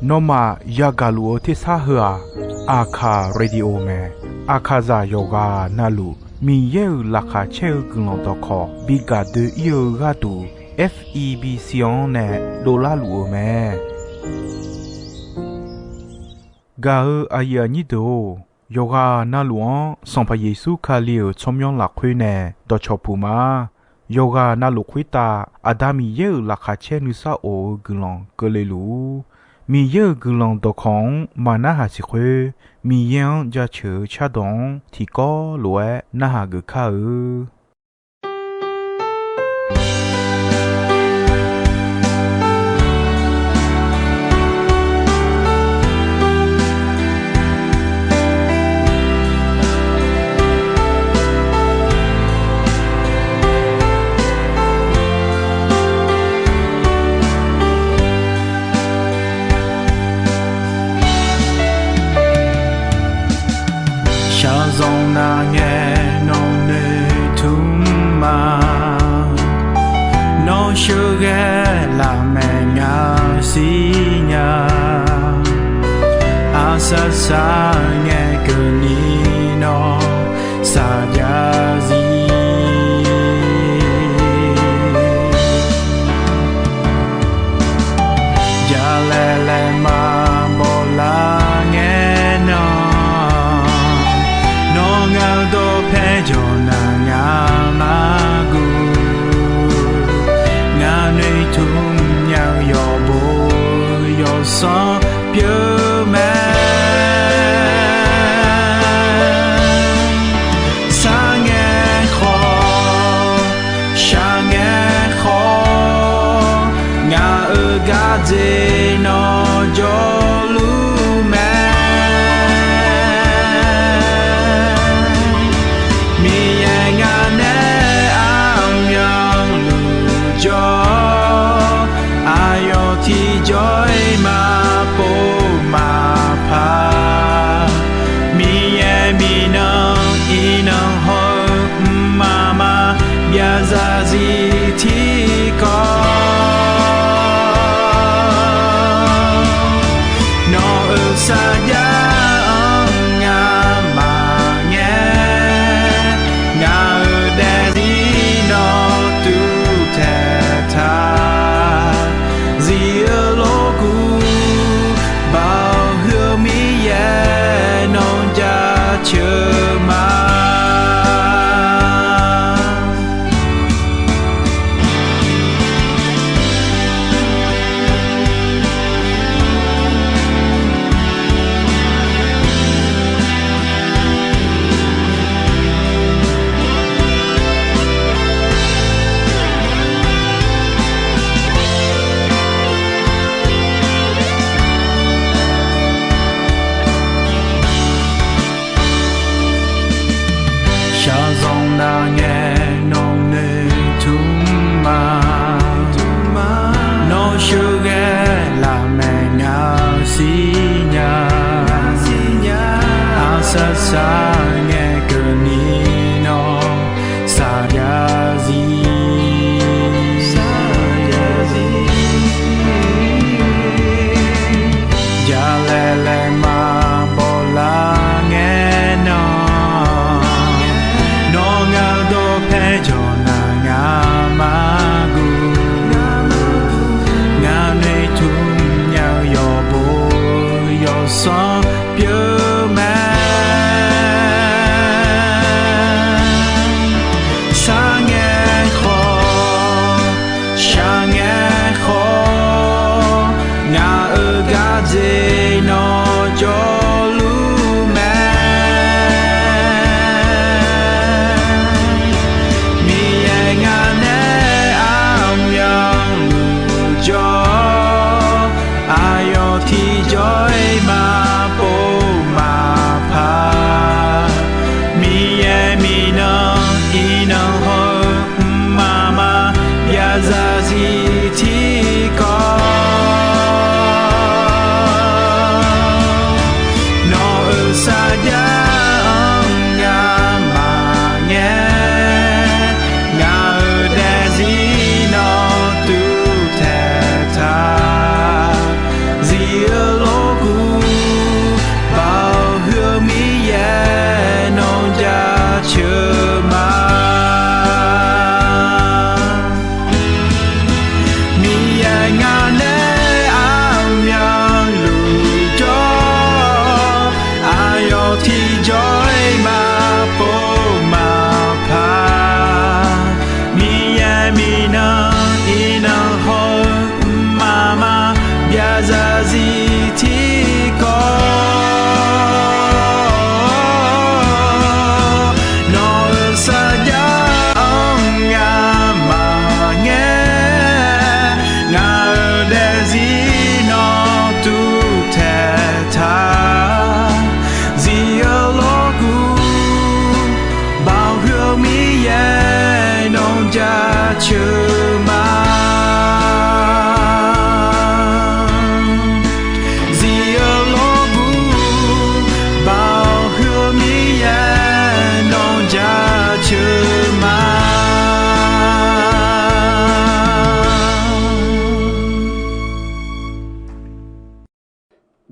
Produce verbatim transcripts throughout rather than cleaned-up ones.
Nawmaf yagaq luf-eu tersar heu-aq, Aqkaq Radio mae. Aqkaqzaq yawqghaq navluf Miqyaer-euq laqkhaq caer-eu guiqlanq dawqkawq bi gaq doe-ir-eu gharduq, F E B C-anr nae dovlar luf-eu mae. Gaq-eu aqyuif aqnyir deuq-or, yawqghaq navluf-anr Sanqpaq Yeqsur Kali-euq tsawrmyanr lafkhoer nae dawqcawq puq ma. Yawqghaq navluf khoertav Aqda Miqyaer-euq laqkhaq caer nuisar of-eu guiqlanq keuvle luf-ur. Miqyaer-euq guiqlanq dawqkawq-anr maqnarhaq siq khoer, Miqyaer-anr jaceuq-eu cardawq-anr tiqkawv lof-aer narhaq geuf kar-eu. Shaqzanq nav ngae nawq noeqtmq ma. Nawr sheuqghae lafmaeq ngaq siqnya. Aqsaq saq ngae keuvni nawr saqjav zir. Jalaeq laeqma bawlar ngae nan, nawr ngaq-eu dawqpae jawq naq ngaq-anr guv. Ngaq noeqtmq nya-eu yawqbo yawqsanr pyeuf mae. Sar ngae khawf, shaq ngae khawf, ngaq-euq gardzer nawr jawrluf mae. Miqyaer ngaq nae armyanluf jawr, aqyawf tiqjawr-iq maqpov maqpar. Miqyaer miqnan iqnan haw-eu mqmaq maqbyav zarzir tiqkawv. Nawr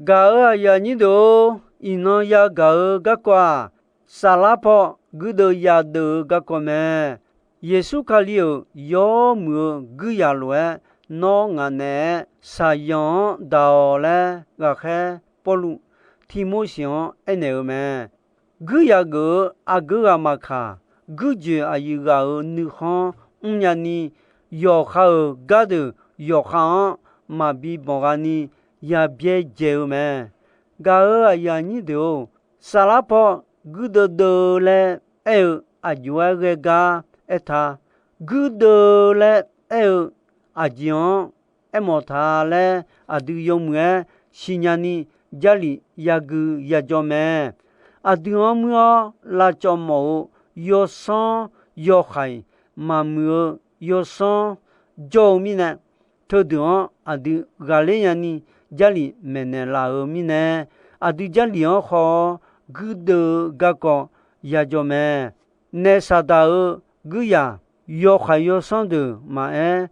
Gaq-euq aqyuif aqnyir deuq-or, iqnan yagaq-eu garkawv-aq, saflar paw guirdeuv yadeuv-eu garkawv mae. Yeqsur Kali-euq yawmuiq-eu guirzaq lof-aer nawr ngaq naeq-aer shaqyanq-anr daq-awq laer, ghaqkhaer Pawrluv Tirmorseq-anr aernaeq-eu mae. Guirzaq geuf-eu aqgeu ghaq maqkaq, guirjoeq aqyuif ghaq-euq nuikhanr mrnya ni, yawqha-euq gardeuq yawqha-anr maqbi banqgha ni, yabyaer dzae-eu mae. Gaq-euq aqyuif aqnyir deuq-or, saflar paw guirdeuv deuv laer aer-eu aqjox-aer ghae gar aertaq. Guirdeuv laer aer-eu aqjeq-anr aermawf ta laer, aqdui yawmuiq-aer siqnya ni, Jarlif yagui yajawr mae. Aqdui-anr muir-awr lavcawv mawf-eu yawsanr yawhaiq, maqmuiq-eu yawsanr jawr-eu mirnae, teudeuq-anr aqdui ghaqler nyani, Jarlif maeqnaeq laf-euq mirnae, aqdui Jarlif-anr haw-awr guirdeuv-eu garkawv yajawr mae. Naef Saqdaq-euq guirzaq yawhaiq yawsanr deuq maqaer,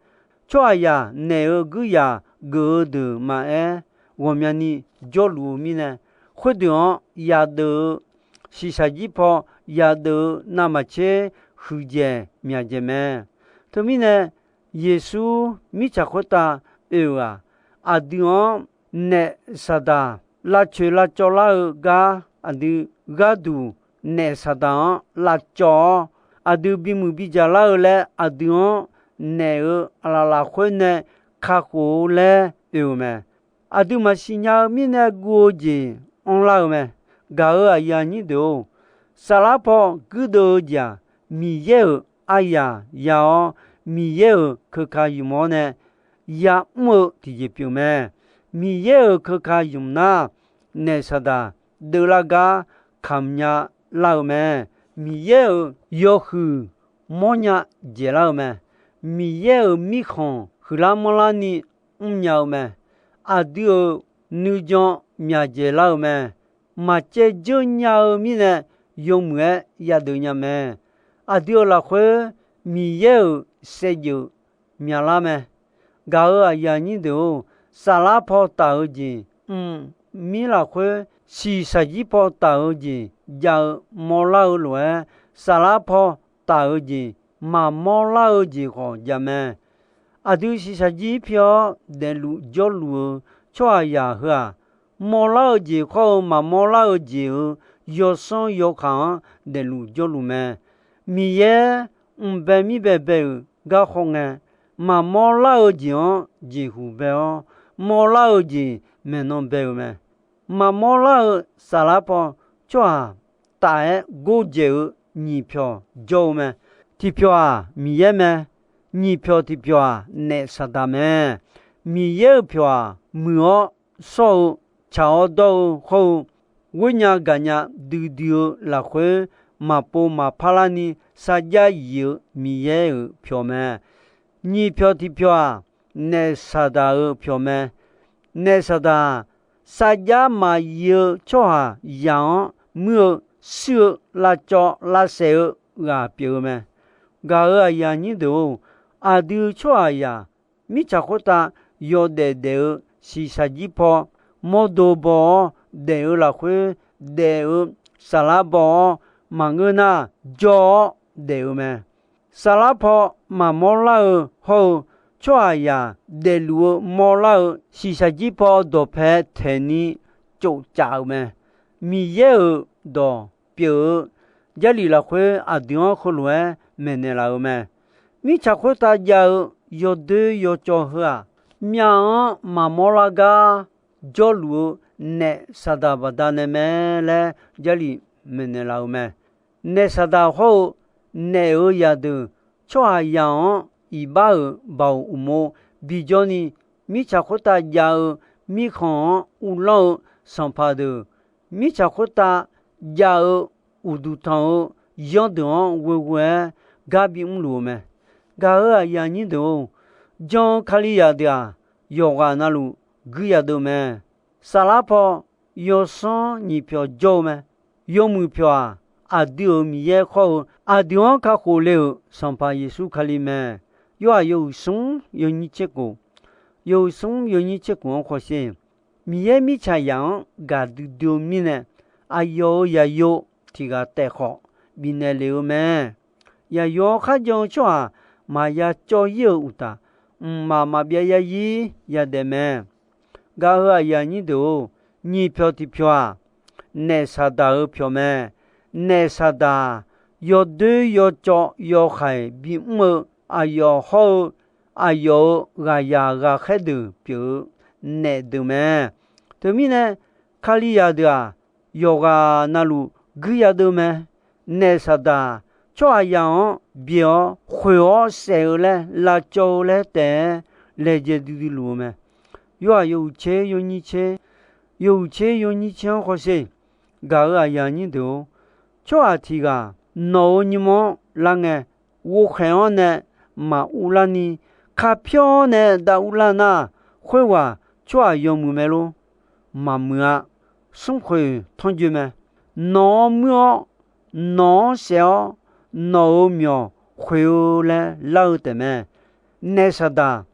tsawrhaqzaq naeq-euq guirzaq geuf-eu deuq maqaer, ghawqmyani jawrluf-eu mirnae, khoerdeuq-anr yadeuv-eu, shiqshaq jir paw yadeuv-eu navmaqtser huiqdzaeq myaqdzaeq mae. Teumirnae, Yeqsur mirtsaq khoertav oe-euq-aq, aqdui-anr naef Saqdaq lavcoeq lavcawv lar-eu gar, aqdui gharduq naef Saqdaq-anr lavcawv-awr, aqdui bimuiq bidzaq lar-eu laer aqdui-anr naef-euq aqlaf lafkhoer nae kakhof-eu laer oe-euq mae. Aqdui maqsiq nya-eu mirnae guv-eu jeq anrlar-eu mae. Gaq-euq aqyuif aqnyir deuq-or, saflar paw guirdeuv-eu jeq-aq, Miqyaer-euq aryaq ya-awr, Miqyaer-euq keuka ymq-awr nae ya'mr-eu tiqjeq pyeuf mae. Miqyaer-euq keuka ymq nar, naef Saqdaq deuvlar gar kamq nya lar-eu mae. Miqyaer-euq yawhuiq mawrnya dzaeqlar-eu mae. Miqyaer-euq mirkhanq huiqlar manrlar ni mrnya-eu mae. Aqdui-euq nuijan myaqdzaeq lar-eu mae. Maqcaev dzeur nya-eu mirnae yawmuiq-aer yadeuv nya mae. Aqdui-euq lafkhoer Miqyaer-euq saevdzeuf myaqlar mae. Gaq-euq aqyuif aqnyir deuq-or, saflar paw taf-eu jeq, mqmir lafkhoer shiqshaq jir paw taf-eu jeq jav-eu mawrlar-eu lof-aer, saflar paw taf-eu jeq maqmawr lar-eu jeq khawf jav mae. Aqdui shiqshaq jir pi-awr daefluf jawrluf-eu tsawrhaqzaq heu-aq, mawrlar-eu jeq khawr-eu maqmawr lar-eu jeq-euq yawsanr yawkaq-anr daefluf jawrluf mae. Miqyaer mqbae mirbae bae-euq garkhaw ngae, maqmawr lar-eu jeq-anr jeqhuq bae-awr, mawrlar-eu jeq maeqnan bae-eu mae. Maqmawr lar-eu saflar paw tsawrhaq taf-aer gordzaeq-eu nyiq pyawq jawr-eu mae. Tiqpyawq-aq Miqyaer mae. Nyiq pyawq tiqpyawq-aq naef Saqdaq mae. Miqyaer-euq pyawq-aq muiq-awr shawr-eu, tsaq-awr dawr-eu hawr-eu, ghoernya gaqnya duidui-eu lafkhoer maqpov maqpar larni sarjax yif-eu Miqyaer-euq pyawq mae. Nyiq pyawq tiqpyawq-aq, naef Saqdaq-euq pyawq mae. Naef Saqdaq-aq, sarjax maqyif-eu tsawrhaqzaq-anr muir-eu, shuir-eu, lavcawv lavsaef-eu ghaq pyeuf-eu mae. Gaq-euq aqyuif aqnyir deuq-or, aqdui tsawrhaqzaq mirtsaq khoertav yawdaef daef-eu shiqshaq jir paw mawrdo baw-awr daef-eu lafkhoer daef-eu saflar baw-awr maqngeur nar jawr-awr daef-eu mae. Saflar paw maqmawr lar-eu hawr-eu, tsawrhaqzaq daefluf-eu mawrlar-eu shiqshaq jir paw dawqpae taeqni tsofcaf-euq mae. Miqyaer-euq dawq pyeuf-eu Jarlif lafkhoer aqdui-anr heulof-aer maeqnaeq laf-euq mae. Mirtsaq khoertav jav-eu yawdoer yawcawv heu-aq, myav-anr maqmawr lar gar jawrluf-eu naef Saqdaq baqdanae mae laer Jarlif maeqnaeq laf-euq mae. Naef Saqdaq hawr-eu naef-euq zaqdeuq tsawrhaqzaq-anr iqbax-euq baoq uqmov bijawr ni, mirtsaq khoertav jav-eu mirkhanq-anr uvlanr-eu sanqpaq deuq, mirtsaq khoertav jav-eu uqduq tanq-eu yanr deuq-anr ghoeghoe-aer gar bimr luf-eu mae. Gaq-euq aqyuif aqnyir deuq-or, jan-eu Kalizaq deuq-aq, yawqghaq navluf guiryaq deuv mae. Saflar paw yawsanr nyiq pyawq jawr-eu mae. Yawmuiq pyawq-aq, aqdui-euq Miqyaer khawr-eu aqdui-anr kakhof le-euq Sanqpaq Yeqsur Kali mae. Yorhaq yawhuiq smr yawnyir tser khof, yawhuiq smr yawnyir tser khof-anr khawsher. Miqyaer mirtsaqzaq-anr gaqdui dui-eu mirnae, aqyawf-euq yaqyo tiq ghaq taef khawf bifnaeq lef-eu mae. Yaqyo-anr kharjan-eu tsawrhaq maqya cawv-ir-euq uqtaf, mqmaq maqbyav yarzir yadaef mae. Gaq-euq aqyuif aqnyir deuq-or, nyiq pyawq tiq pyawq-aq, naef Saqdaq-euq pyawq mae. Naef Saqdaq, yawdoer yawcawv yawhaiq bimr-eu, aqyawf hawr-eu aqyawf-euq ghaqzaq ghaqkhaer deuq pyeuf-eu naef deuq mae. Teumirnae, Kalizaq deuq-aq, yawqghaq navluf guir yadeuv mae. Naef Saqdaq, tsawrhaqzaq-anr byaeq-awr khoeq-awr saef-eu laer, lavcawv-eu laer taef-aer laejae duidui luf-eu mae. Yorhaq yawhuiq tser yawnyir tser, yawhuiq tser yawnyir tser-anr hawsher. Gaq-euq aqyuif aqnyir deuq-or, tsawrhaq tiq ghaq nawq-euq nymr-anr lar ngae, ghovkhaeq-anr nae maq urlar ni, kapyawr-awr nae dav urlar nar, khoerghaq tsawrhaq yawmuiq mae lor? Maqmuiq-a. Smrkhoeq tanrjoe mae. Nawq-anr muir-awr, nawq-anr saef-awr, nawq-euq myawq khoeq-eu laer lar-eu taef mae. Naef Saqdaq,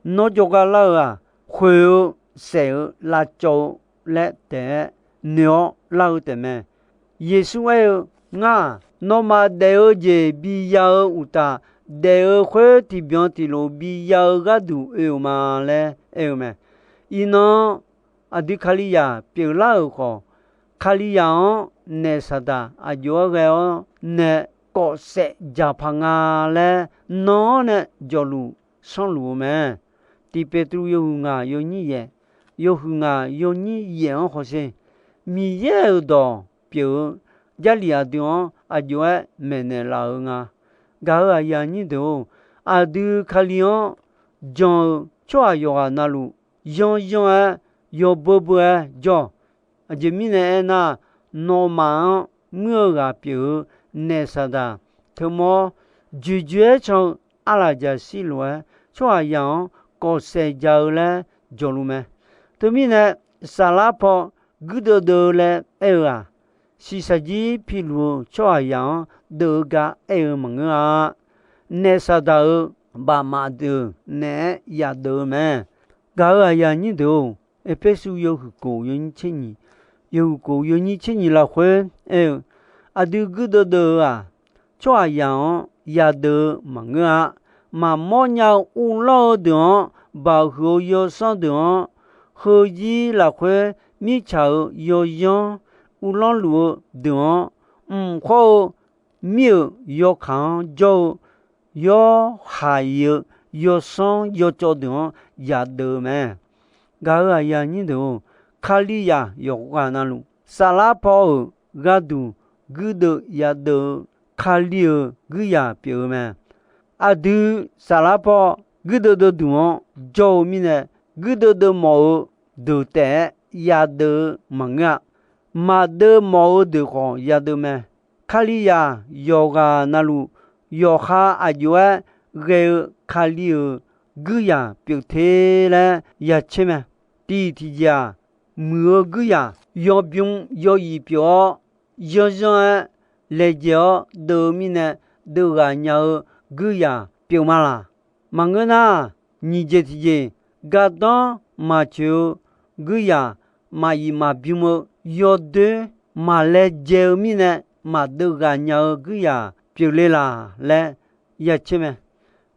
nawr jawrgar lar-eu-aq, khoeq-eu, saef-eu, lavcawv-eu laer taef-aer noeq-awr lar-eu taef mae. Yeqsur aer-eu, Ngar-aq, nawmaf daef-eu jeq biya-eu uqtaf, daef-eu khoer tiqbyan tiqlof biya-eu gharduq oe-euq ma laer aer-eu mae. Iqnan aqdui Kalizaq pyeuflar-euq khawf, Kalizaq-anr naef Saqdaq aqjox-aer ghae-awr nae kawf saef jaq paq nga laer nan-anr nae jawqluf sanrluf-eu mae. Tiq Peqtruv yawhuiq ngaq yawnyir yaef, yawhuiq ngaq yawnyir yaef-anr hawsher. Miqyaer-euq dawq pyeuf-eu Jarlif aqdui-anr aqjox-aer maeqnaeq laf-eu nga. Gaq-euq aqyuif aqnyir deuq-or, aqdui Kali-anr jan-eu tsawrhaq yawqghaq navluf, yanryanr-aer yawbeu beu-aer jawr. Aqjeq mirnae aernar, nawmaf-anr muir-eu ghaq pyeuf-eu naef Saqdaq teumawr joeqjoeq-aer can-eu arlaqjaqshir lof-aer, tsawrhaqzaq-anr kawf saef ja-eu laer jawqluf mae. Teumirnae, saflar paw guirdeuv deuv-eu laer aer-eu-aq, shiqshaq jir piluf-eu tsawrhaqzaq-anr deuv-eu gar aer-eu maqngeur-a. Naef Saqdaq-euq bafmaf deuq naeq-aer yadeuv-eu mae. Gaq-euq aqyuif aqnyir deuq-or, Erpersu yawhuiq kof yawnyir tser nyiq, yawhuiq kof yawnyir tser nyiq lafkhoer aer-eu, aqdui guirdeuv deuv-eu-aq, tsawrhaqzaq-anr yadeuv-eu maqngeur-a. Maqmawr nya-eu uvlanr-eu deuq-anr, baqhuiq-eu yawsanr deuq-anr, heuzir lafkhoer mirtsaq-euq yawyanr uvlanr luf-eu deuq-anr, mq khawr-eu mir-euq yawkaq-anr jawr-eu yawhaiq-eu yawsanr yawcawv deuq-anr yadeuv-eu mae. Gaq-euq aqyuif aqnyir deuq-or, Kalizaq yawqghaq navluf, saflar paw-euq gharduq guirdeuv yadeuv-eu Kali-euq guirzaq pyeuf-eu mae. Aqdui saflar paw guirdeuv deuv duq-anr jawr-eu mirnae, guirdeuv deuv mawf-eu deuq taef-aer yadeuv-eu maqngeur-a. Maqdeuv mawf-eu deuq khawf yadeuv mae. Kalizaq yawqghaq navluf, yawqha aqjox-aer ghae-eu Kali-euq guirzaq pyeuf te laer ya tser mae. Tiq tiqjeq-aq, muiq-eu guirzaq yawbym yawif pyeuf-awr, yanrzanr-aer laejae-awr deuv-eu mirnae, deuv ghaq nya-eu guirzaq pyeuf ma laq? Maqngeur nar, nyiq jeq tiqjeq, gardanr maqtsoeq-eu guirzaq, maqyif maqbym-eu yawdoer, maqlaejae-eu mirnae maqdeuv ghaq nya-eu guirzaq pyeufle laq laer ya tser mae.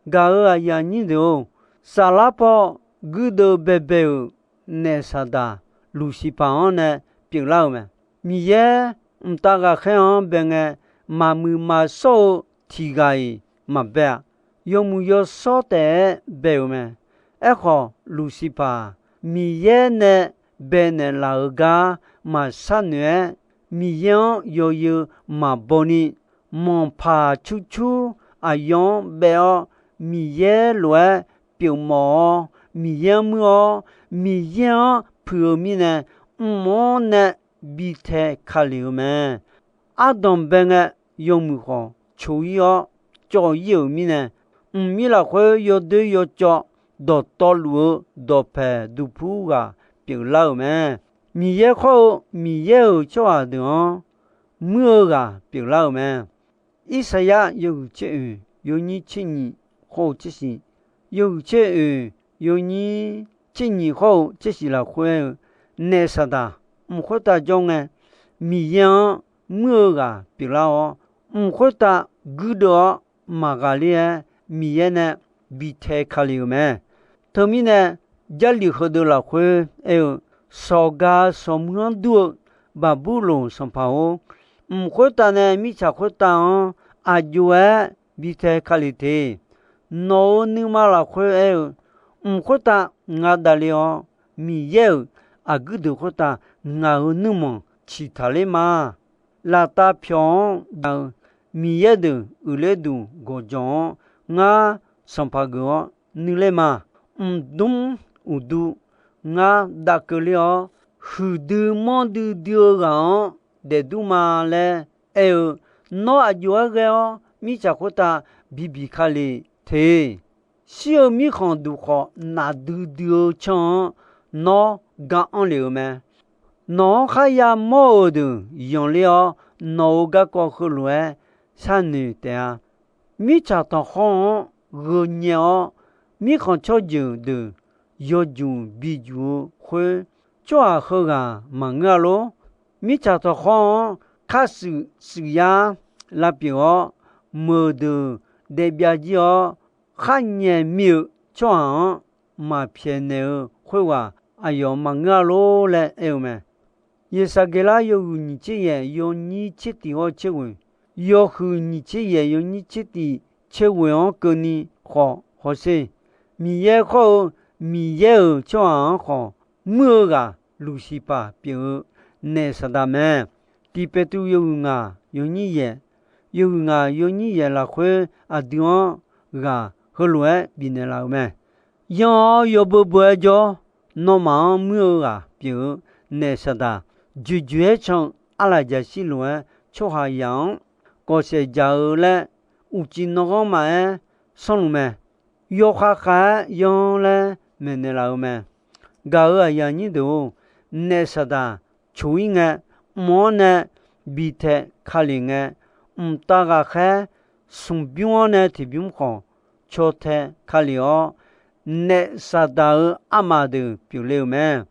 Gaq-euq aqyuif aqnyir deuq-or, saflar paw guirdeuv baebae-euq naef Saqdaq Luqsiqpaq-anr nae pyeuflar-euq mae. Miqyaer mqtav ghaqkhaer-anr bae ngae, maqmuiq maqshawr-eu tiq ghaq-iq maqbae-a. Yawmuiq yawshawr taef-aer bae-euq mae. Aerkhawf, Luqsiqpaq-aq, Miqyaer nae baenaeq laf-euq gar maqshar noeq-aer, Miqyaer-anr yawzeu maqbaw ni, manqpaq cur cur aqyawf-anr baef-awr, Miqyaer lof-aer pyeufmawf-awr, Miqyaer-anr muir-awr, Miqyaer-anr puiq-eu mirnae, mq-anr nae bi tae ka lef-eu mae. Ardanq bae ngae, yawmuiq khawf coq-ir-awr cawv-ir-euq mirnae, mqmir lafkhoer yawdoer yawcawv dawqtawvluf-eu dawqpaeq duqpur ghaq pyeuflar-euq mae. Miqyaer khawr-eu Miqyaer-euq tsawrhaq deuq-anr muir-eu ghaq pyeuflar-euq mae. Irsaqyar yawhuiq tser oeq yawnyir tser nyiq khawr-eu tser shiq, yawhuiq tser oeq yawnyir tser nyiq khawr-eu tser shiq lafkhoer aer-eu, naef Saqdaq mq khoertav jawr ngae, Miqyaer-anr muir-eu ghaq pyeuflar-awr, mq khoertav guirdeuv-awr maqghaqler-aer, Miqyaer nae bi tae ka lef-euq mae. Teumirnae, Jarlif heudeuq lafkhoer aer-eu, Sawqga sawqmuir-anr dur-eu Baqburloq sanqpaq-or, mq khoertav nae mirtsaq khoertav-anr aq jov-aer bi tae ka lef te. Nawq-euq nuima lafkhoer aer-eu, mq khoertav nga davle-awr, Miqyaer-euq aqguir deuq khoertav ngaq-euq nuirmanq ciqtaq ler ma. Laftav pyawq-anr gaq-eu Miqyaer deuq uiqler duq gawqjawq-anr ngar sanqpaq geuf-awr nuiler ma. Mqdmr uqdu ngar dav keuvler-awr, huiqdui manrdui dui-eu ghaq-anr daefdur ma laer aer-eu, nawr aq jov-aer ghae-awr mirtsaq khoertav bibiq ka lef te. Shir-eu mirkhanq duq khawf nafdui dui-eu canr-anr nawr gar anr lef-euq mae. Nawq-anr kharya mawr-euq deuq yanqler-awr, nawq-euq garkawv heulof-aer sharnoeq taef-a. Mirtsaq tanqkhawr-anr gheuqnyaef-awr, mirkhanq tsawrjeuq deuq yawjuq bijuq-eu khoer, tsawrhaq heughaq maqngeur-a lor. Mirtsaq tanqkhawr-anr kharshuif shuif yar lavpyeuf-awr, meuqdeuq daef byav jir-awr, khar nyaef mir-eu tsawrhaq-anr maqpyaeqnaeq-eu khoerghaq aqyawf maqngeur-a lor laer aer-eu mae. Yeqsaqgeqlar yawhuiq nyiq tser yaef yawnyir tser tiq hawr tser ghoeq, yawhuiq nyiq tser yaef yawnyir tser tiq tser ghoeq-anr keuvni khawf hawsher. Miqyaer khawr-eu Miqyaer-euq tsawrhaq-anr khawf, muir-eu ghaq Luqsiqpaq pyeuf-eu naef Saqdaq mae. Tiq Peqtruv yawhuiq ngaq yawnyir yaef, yawhuiq ngaq yawnyir yaef lafkhoer aqdui-anr ghaq heulof-aer bifnaeq laf-euq mae. Yanr-awr yawbeu beu-aer jawr, nawmaf-anr muir-eu ghaq pyeuf-eu naef Saqdaq, joeqjoeq-aer can-eu arlaqjaqshir lof-aer tsawrhaqzaq-anr gawqsaef jaq-eu laer, uqcif nanghanr maqaer sanrluf mae. Yawkhav khav-aer yanr laer maeqnaeq laf-eu mae. Gaq-euq aqyuif aqnyir deuq-or, naef Saqdaq coq-ir ngae, mq-anr nae bi tae ka lef ngae, mqtav ghaqkhaer smq bymr-anr nae tiq bymr khawf caw tae ka lef-awr, naef Saqdaq-euq armaf deuq pyeufle-euq mae.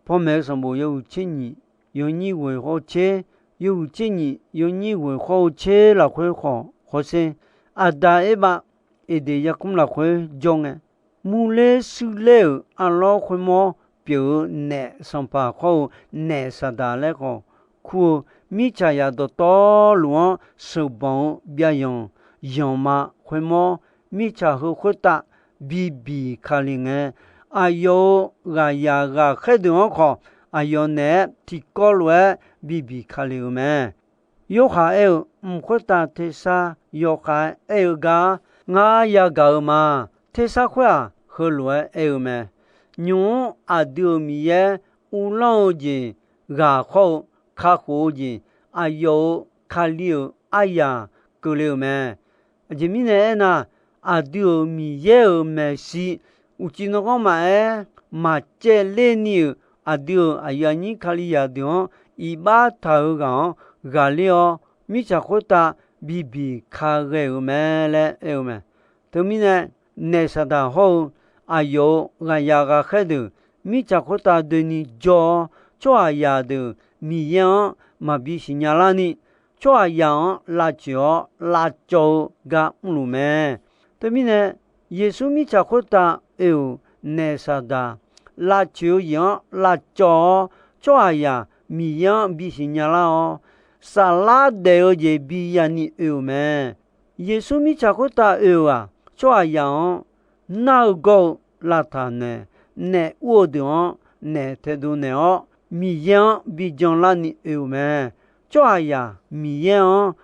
Panmaeq-eu sanqbof yawhuiq tser nyiq yawnyir ghoeq hawr-eu tser, yawhuiq tser nyiq yawnyir ghoeq hawr-eu tser lafkhoer khawf hawsher. Aqda Erbav Eqdeq yarkmr lafkhoer jawr ngae, murler shuirler-euq arlawr khoermawr pyeuf-eu naef Sanqpaq hawr-eu naef Saqdaq laer khawf kur-eu, mirtsaqzaq dawqtawvluf-anr sheuqbanq-eu byavyanq yanqma khoermawr, mirtsaq heu khoertav bibiq ka lef ngae, aqyawf-euq ghaqyaq ghaqkhaer deuq-anr khawf, aqyawf naeq-aer tiqkawv lof-aer bibiq ka lef-euq mae. Yorhaq aer-eu, mq khoertav tersar yawkhav-aer aer-eu gar ngar yagaq-eu ma. Tersar khoer-aq, heulof-aer aer-eu mae. Nymq-mr aqdui-euq Miqyaer uvlanr-eu jeq ghaq hawr-eu kakhof-eu jeq, aqyawf-euq Kali-euq aryaq keuvle-euq mae. Aqjeq mirnae aernar, aqdui-euq Miqyaer-euq maeqshi uqcif nanghanr maqaer maqcaevler ni-euq aqdui-euq aqyuif aqnyir Kalizaq deuq-anr iqbax taq-eu ghaq-anr ghaqler-awr, mirtsaq khoertav bibiq ka ghae-euq mae laer aer-eu mae. Teumirnae, naef Saqdaq hawr-eu aqyawf-euq ghaqyaq ghaqkhaer deuq mirtsaq khoertav doeni jawr-awr, tsawrhaqzaq deuq Miqyaer-anr maqbi siqnya larni, tsawrhaqzaq-anr lavcoeq-awr lavcawv-eu gar mrluf mae. Teumirnae, Yeqsur mirtsaq khoertav oe-euq naef Saqdaq lavcoeq-eu jeq-anr lavcawv-awr, tsawrhaqzaq Miqyaer-anr bi siqnya lar-awr, saflar daef-eu jeq bi yani oe-euq mae. Yeqsur mirtsaq khoertav oe-euq-aq, tsawrhaqzaq-anr nar-eu gawr-eu lavtaq naeq, naef ur-eu deuq-anr naef taedov naeq-awr, Miqyaer-anr bi janlarni oe-euq mae. Tsawrhaqzaq Miqyaer-anr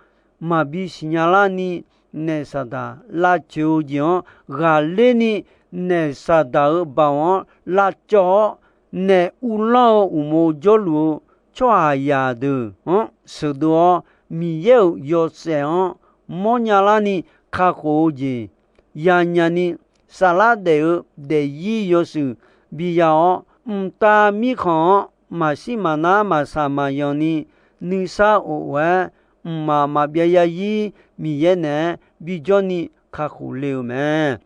maqbi siqnya larni, naef Saqdaq lavcoeq-eu jeq-anr ghaqler ni, naef Saqdaq-euq baoq-anr lavcawv-awr, naef uvlanr-eu uqmov jawrluf-eu tsawrhaqzaq deuq-anr sheuqdov-awr, Miqyaer-euq yawshaef-anr mawrnya larni kakhof-eu jeq yanya ni, saflar daef-eu daefzir yawshuif biya-awr, mqtav mirkhanq-anr maqshir maqnar maqsaq maqyanq ni, nuisar of-aer mqmaq maqbyav yarzir Miqyaer naeq-aer bijawr ni kakhof le-euq mae.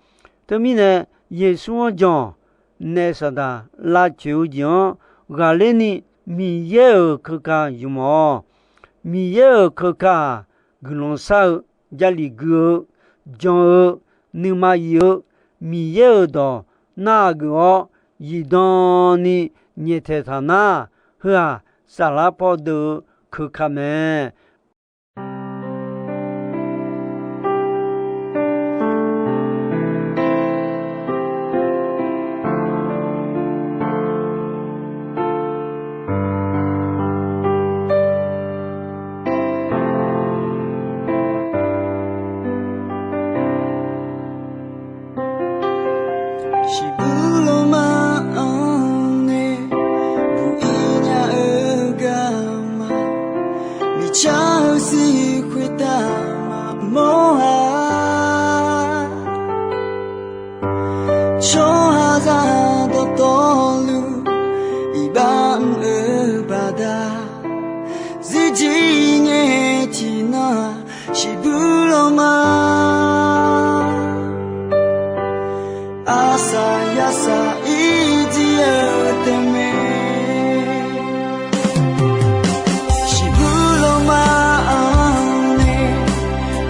Teumirnae, Yeqsur-anr jan-awq. Naef Saqdaq lavcoeq-eu jeq-anr ghaqler ni Miqyaer-euq keuka ymq-awq. Miqyaer-euq keuka-aq, guiqlanq shar-eu, Jarlif gui-eu, jan-eu, nuima yif-eu, Miqyaer-euq dawq nar-aq geuf-awr zifdan ni nyaeftaeq taq nar, heu-aq saflar paw deuv-eu keuka mae. Shiqbuq lanma-anr nae buq-ir nya-eu garma, miqcar-eu zir khoertav maqmawr-a. Tsawrhaqzaq dawqtawvluf iqbax mr-eu baqda, zirjir ngae tiqnan-aq shiqbuq lanma, arsaq yarsaq irjir-eu taef mae. Shiqbuq lanma-anr nae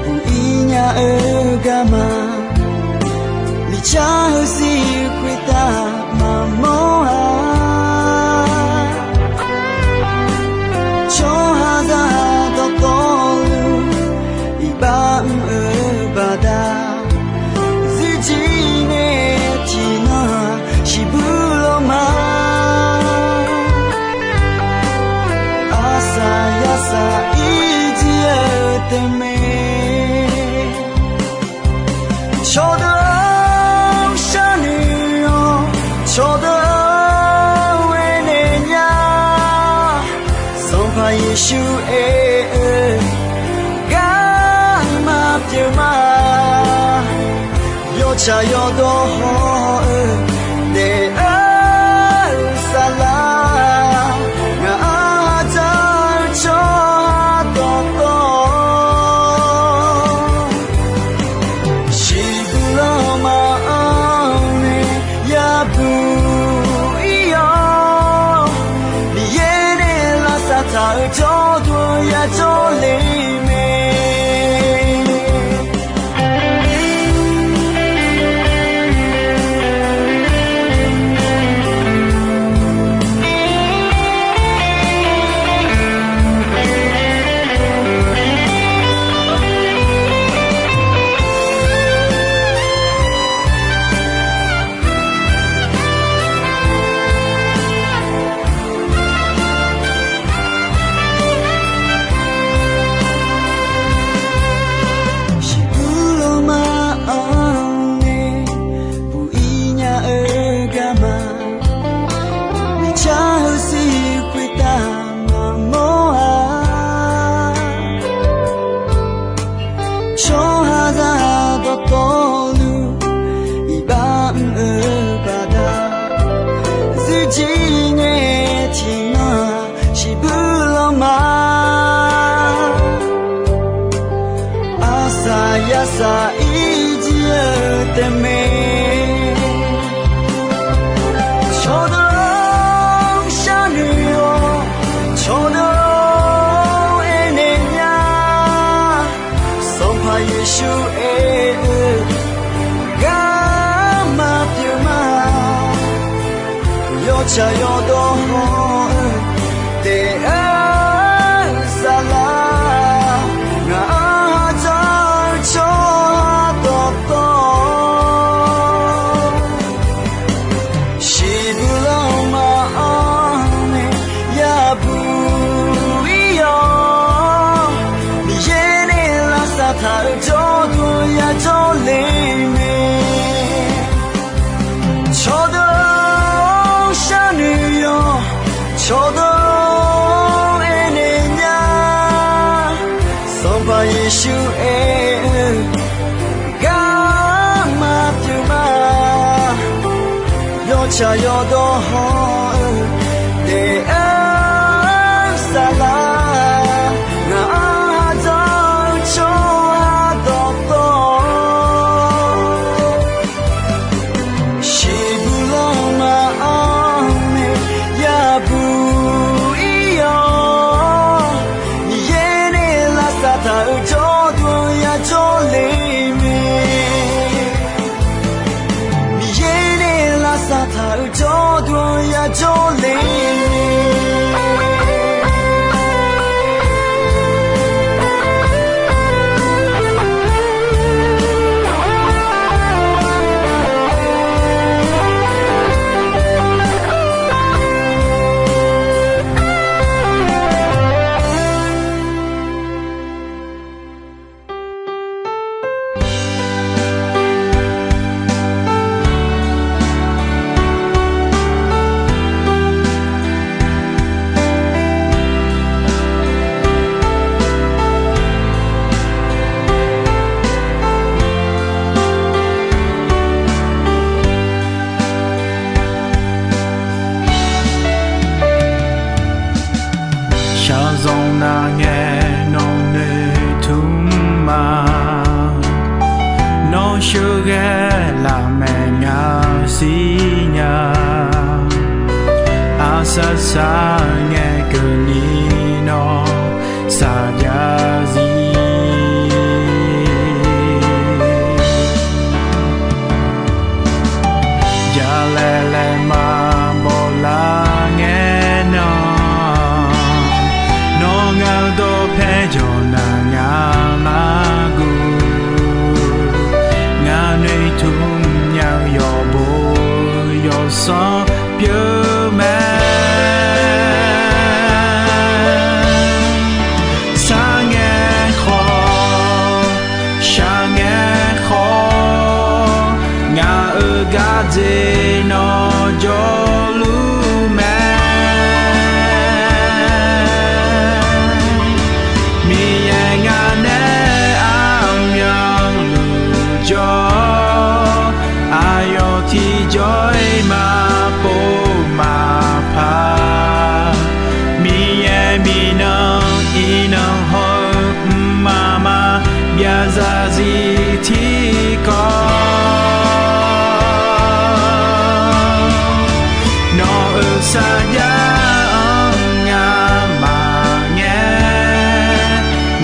buq-ir nya-eu garma, miqcar-eu zir khoertav maqmawr-a. Tsawrhaqzaq dawqtawvluf iqbax mr-eu baqda, zirjir ngae tiqnan-aq shiqbuq lanma, arsaq yarsaq irjir-eu taef mae. Cawqdeuq-or sharnoeq-awq, cawqdeuq-or aernaeq nya, Sanqpaq Yeqsur aer-eu garma pyeuf ma. Yawtsaq yawdawr haw-eu daef-eu saflar, ngaq-anr dzaq-eu tsawrhaq dawqtawv, shiqbuq lanma-anr nae yabuq ir-awr, Miqyaer nae lavsav taq-eu jawrduq yajawr le mae. Shiqbuq lanma-anr nae buq-ir nya-eu garma, miqcar-eu zir khoertav maqmawr-a. Tsawrhaqzaq dawqtawvluf iqbax mr-eu baqda, zirjir ngae tiqnan-aq shiqbuq lanma, arsaq yarsaq irjir-eu taef mae. Cawqdeuq-or sharnoeq-awq, cawqdeuq-or aernaeq nya, Sanqpaq Yeqsur aer-eu garma pyeuf ma. Yawtsaq yawdawr haw-eu daef-eu saflar, ngaq-anr dzaq-eu tsawrhaq dawqtawv, shiqbuq lanma-anr nae yabuq ir-awr, Miqyaer nae lavsav taq-eu jawrduq yajawr le mae. Cawqdeuq-or sharnoeq-awq, cawqdeuq-or aernaeq nya, Sanqpaq Yeqsur aer-eu garma pyeuf ma. Yawtsaq yawdawr haw-eu daef-eu saflar, ngaq-anr dzaq-eu tsawrhaq dawqtawv, shiqbuq lanma-anr nae yabuq jawrduq yajawr le. Shaqzanq nar ngae nawq noeqtmq ma. Nawr sheuqghae lafmaeq ngaq siqnya. Arsaq saq ngae keuvni nawr saqjav zir. Jalaeq laeqma bawlar ngae nan, nawr ngaq-eu dawqpae jawq nar ngaq mar guv. Ngaq noeqtmq nya-eu yawqbo yawsanr pyeuf mae. Sar ngae khawf, shaq ngae khawf, ngaq-euq gardzer nawr jawrluf mae. Miqyaer ngaq nae aqmyanluf jawr, aqyawf tiqjawr-iq maqpov maqpar. Miqyaer miqnan iqnan haw-eu mqmaq maqbyav zarzir tiqkawv. Nawq-euq sarjax-anr ngamaf ngae,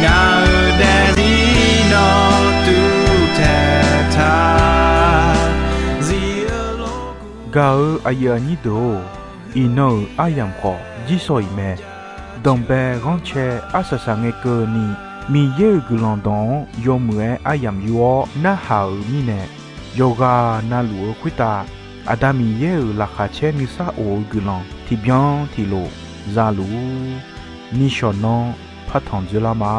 ngaq-euq daefzir nawr tuvtaeq taq. Zif-eu lof Gaq-eu aqyuif aqnyir deuq-or, iqnan-euq aryamq khawf jirsawq iq mae. Danqbae ghanrcae arsaq saq ngae keuvni, Miqyaer-euq guiqlanq dawq-anr yawmuiq-aer aryamq yur-awr narhaq-euq mirnae, yawqghaq navluf-eu khoertav Aqda Miqyaer-euq laqkhaq caer nuisar of-eu guiqlanq tiqbyan tiqlof za luf-ur. Nishawq nanr partanq dzoerlar ma.